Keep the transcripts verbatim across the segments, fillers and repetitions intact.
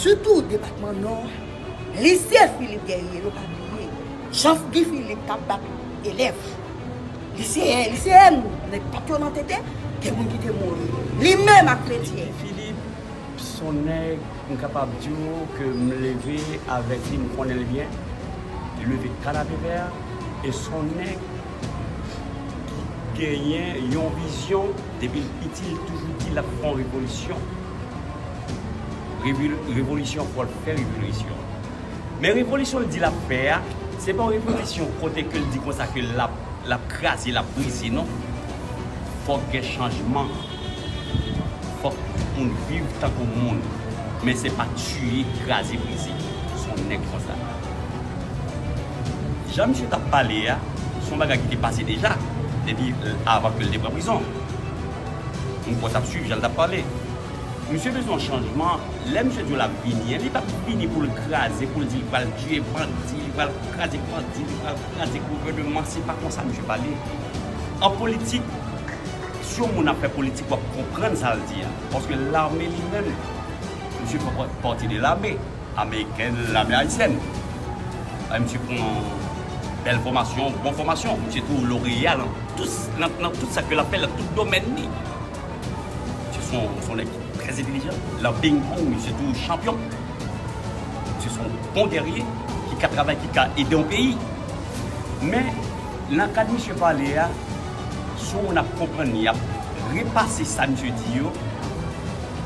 Sitou depatman Nò a, lise Philippe Guerrier, nou pa bliye. Jean Guy Philippe t ap bat elèv. Liseyen, liseyen, nèg pa t yo nan tete, gen moun ki te mouri. Li menm ak Kretyen. Philippe, se yon nèg, m kapab di w ke m leve avèk li, m konnen l byen. Li leve Kanapevè, e se yon nèg ki genyen yon vizyon, depi l piti, l toujou di l ap fè yon revolisyon. Revi-, revolisyon, fò l fè revolisyon. Men revolisyon l di l ap fè a, se pa yon revolisyon kote ke l di konsa ke l ap, l ap kraze, l ap brize, non. Fòk gen chanjman. Fòk moun viv tankou moun. Men se pa tiye, kraze, brize. Se yon nèg konsa. Jan misye t ap pale a, se yon bagay ki te pase deja, depi avan ke l te pran prizon. Moun kwè t ap swiv jan l t ap pale. Misye bezwen yon chanjman. Lè misye di w l ap vini, li p ap vini pou l kraze, pou l di l pral tiye bandi, li pral kraze bandi, li pral kraze gouvènman. Se pa konsa misye pale. An politik, si yon moun ap fè politik, w ap konprann sa l di a. Paske lame li menm, misye fè pati de lame amerikèn, lame ayisyèn. Misye pran bèl fòmasyon, bon fòmasyon. Misye tou loreya nan tout, nan, nan tout sa ke l ap fè, nan tout domèn li. Misye se yon, se yon nèg ki trè entèlijan. Nan ping pong, misye tou chanpyon. Misye se yon bon gèrye ki ka travay, ki ka ede yon peyi. Men, nan kad misye pale a, si yon moun ap konprann li, ap repase sa misye di yo,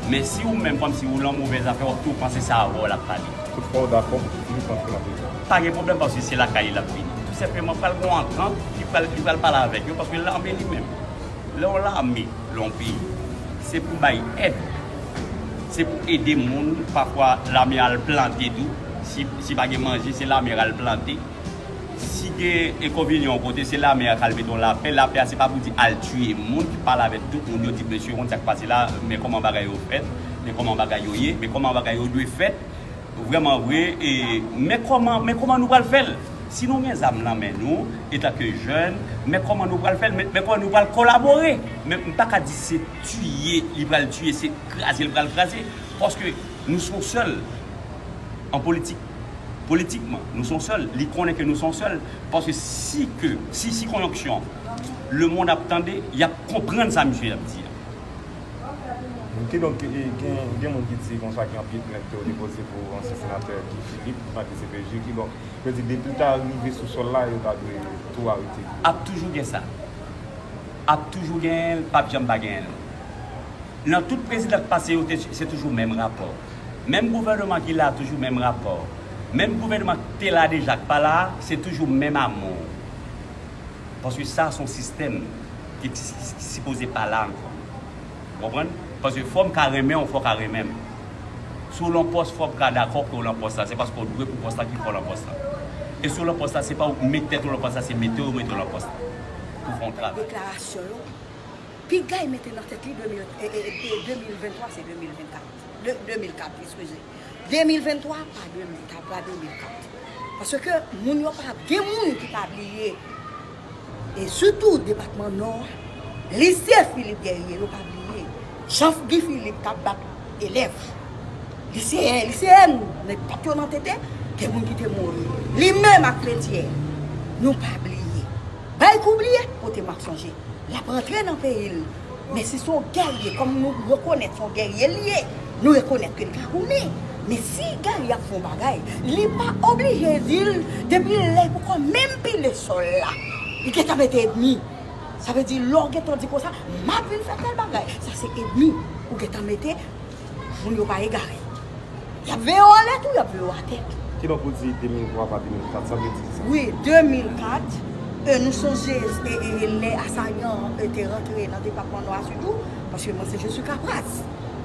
men si ou menm, kòmsi ou lan movèz afè, w ap tou panse sa avè w l ap pale. Toutfwa, w dakò pou Philippe antre nan prizon? Pa gen pwoblèm, paske se lakay li l ap vini. Tou senpleman, pral gen yon antant, li pral, li pral pale avèk yo, paske lame li menm. Lè yon lame, lè yon peyi, se pou bay èd. Se pou ede moun, pafwa lame al plante tou. Si, si pa gen manje, se lame al plante. Si gen enkonvenyan yon kote, se lame a k al mete yon lapè. Lapè a, se pa pou di al tiye moun, ki pale avèk tout moun, yo di, "Mesye, ou konn sa k pase la, men kòman bagay yo fèt, men kòman bagay yo ye, men kòman bagay yo dwe fèt." Vrèman vre, e, men kòman, men kòman nou pral fè l? Si nou gen zam nan men nou, etanke jèn, men kòman nou pral fè l? Men, men kòman nou pral kolabore? Men m pa ka di se tiye, li pral tiye, se kraze, li pral kraze. Paske nou se yon sèl an politik. Politikman, nou se yon sèl. Li konnen ke nou se yon sèl. Paske si ke, si, si konjonksyon, lemonn ap tande, y ap konprann sa misye ap di a. Kidonk, e, gen, gen moun ki di konsa gen anpil plent ke yo depoze pou ansyen senatè Guy Philippe nan D C P J. Kidonk, yo di depi l ta rive sou sòl la, yo ta dwe tou arete Guy. Ap toujou gen sa. Ap toujou genyen l, p ap janm pa genyen l. Nan tout prezidan k pase yo, te, se toujou menm rapò. Menm gouvènman ki la, toujou menm rapò. Menm gouvènman ki te la deja, k pa la, se toujou menm amou. Paske sa se yon sistèm ki, ki, ki sipoze pa la ankò. Ou konprann? Paske fò m ka renmen w, fò w ka renmen m. Si w lan pòs, fò m ka dakò ke w lan pòs la. Se paske w dwe pou pòs la ki fè w lan pòs la. E si w lan pòs la, se pa w met tèt ou lan pòs la, se mete w, mete w lan pòs la. Pou fè yon travay. Deklarasyon yo, Pigay mete nan tèt li de mil, e, e, e, de mil venntwa, se de mil vennkat. De, de mil kat, eskize. De mil venntwa, pa de mil, pa de mil kat. Paske moun yo pa, gen moun ki pa bliye. E sitou depatman Nò a, lise Philippe Guerrier, nou pa bliye. Jean Guy Philippe t ap bat elèv. Liseyen, liseyèn, nèg pa t yo nan tete, gen moun ki te mouri. Li menm ak Kretyen, nou pa bliye. Bay kou bliye, pote mak sonje. L ap rantre nan peyi l. Men si se yon gèrye, kòm nou rekonèt se yon gèrye l ye, nou rekonèt ke l ka goumen. Men si gèrye ap fè yon bagay, li pa oblije di l, depi lè l poko menm pile sòl la, li gentan mete ènmi. Sa vle di, lè w gentan di konsa, "M ap vin fè tèl bagay," sa se ènmi. Ou gentan mete, moun yo pa egare. Y ap veye w anlè tou, y ap veye w atè tou. Kidonk ou di de mil twa pa de mil kat, sa vle di kisa? Wi, de mil kat, e, nou sonje, e, e, lè Assanyan, e, te rantre nan depatman Nò a sitou, paske mwen se je suis Kapras.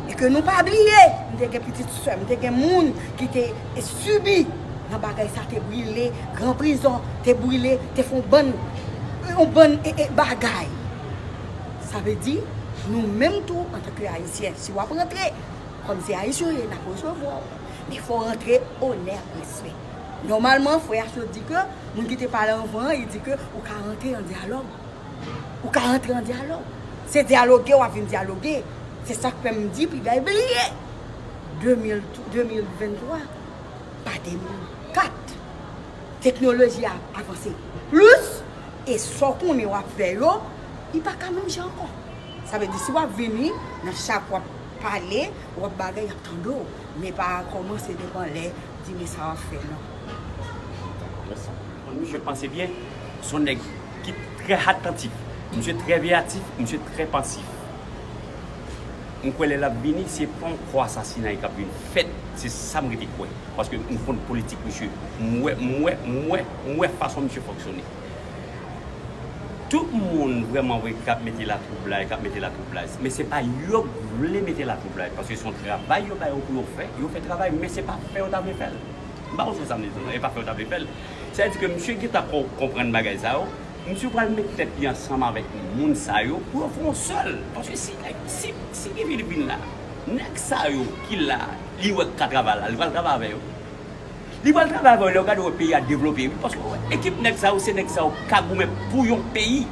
E ke nou pa bliye, m te gen pitit sè m, m te gen moun ki te, e, sibi nan bagay sa, te brile, gran prizon, te brile, te fè yon bann, yon bann, e, e, bagay. Sa vle di, nou menm tou, antanke Ayisyen, si w ap rantre, kòm se Ayisyen w ye, n ap resevwa w. Men fò w rantre onè ak respè. Nòmalman, frè a sot di ke moun ki te pale anvan an, li di ke ou ka rantre an dyalòg. Ou ka rantre an dyalòg. Se dyaloge w ap vin dyaloge. Se sa k fè m di, Pigay bliye. de mil, de mil venntwa, pa de mil kat. Teknoloji a avanse plis, e sa w konnen w ap fè yo, li pa ka menm jan ankò. Sa vle di, si w ap vini, nan chak w ap pale, w ap bagay, y ap tande w. Men pa kòmanse depi anlè, di men sa w ap fè, non. Dakò, mèsi. Misye panse byen, se yon nèg ki trè atantif, misye trè veyatif, misye trè pansif. M kwè lè l ap vini, se pa yon kwa asasinay k ap vin fèt, se sa m rete kwè. Paske m konn politik misye, m wè, m wè, m wè, m wè fason misye fonksyone. Tout moun vrèman vre k ap mete latwoublay, k ap mete latwoublay. Men se pa yo k vle mete latwoublay, paske se yon travay yo ba yo pou yo fè. Yo fè travay, men se pa fè yo ta vle fè l. M pa konn si sa m di non, e pa fè yo ta vle fè l. Sa vle di ke misye gentan ko-, konprann bagay sa yo. Misye pral met tèt li ansanm avèk moun sa yo pou yo fè yon sèl. Paske si, si, si Guy Philippe vin la, nèg sa yo ki la, li wè k ka travay la, li pral travay avè yo. Li pral travay avè yo, lè w gade w wè peyi a devlope, wi, paske w wè ekip nèg sa yo, se nèg sa yo k ka goumen pou yon peyi.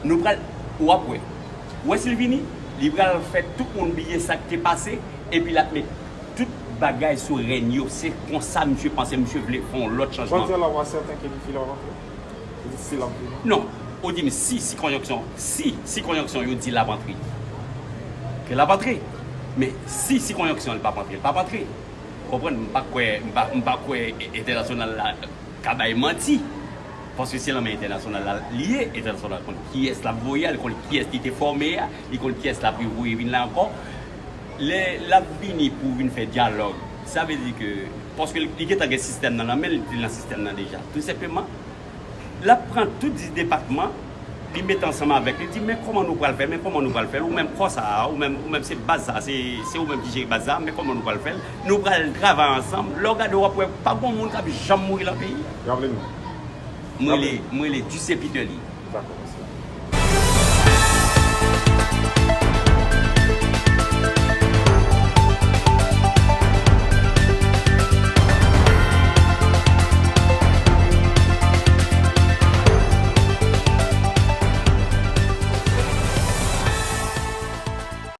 Nou pral, w ap wè. W wè si l vini, li pral fè tout moun bliye sa k te pase, epi l ap met tout bagay sou rèn yo. Se konsa misye panse, misye vle fè yon lòt chanjman. Kote la w a sèten ke li file w ap antre? Ou di si l ap vini? Non, ou di m si, si konjonksyon, si, si konjonksyon yo di l ap antre. Ke l ap antre. Men si, si konjonksyon li p ap antre, li p ap antre. Ou konprann? M pa kwè, m pa, m pa kwè e-, entènasyonal la ka bay manti. Paske se nan men entènasyonal la li ye, entènasyonal konn kiyès l ap voye a, li konn kiyès li te fòme a, li konn kiyès l ap revoye vin la ankò. Lè l ap vini pou vin fè dyalòg, sa vle di ke, paske li gentan gen sistèm nan nan men l, li te nan sistèm nan deja. Tou senpleman, l ap pran tout dis depatman, li met ansanm avèk li, di, men kòman nou pral fè, men kòman nou pral fè, ou menm kò sa a, ou menm, ou menm se baz sa a, se, se ou menm ki jere baz sa a, men kòman nou pral fè l, nou pral travay ansanm, lè w gade w ap wè pa gon moun k ap janm mouri lan peyi a. Raple nou. M rele, m rele Ducé Peterly. Dakò, mèsi.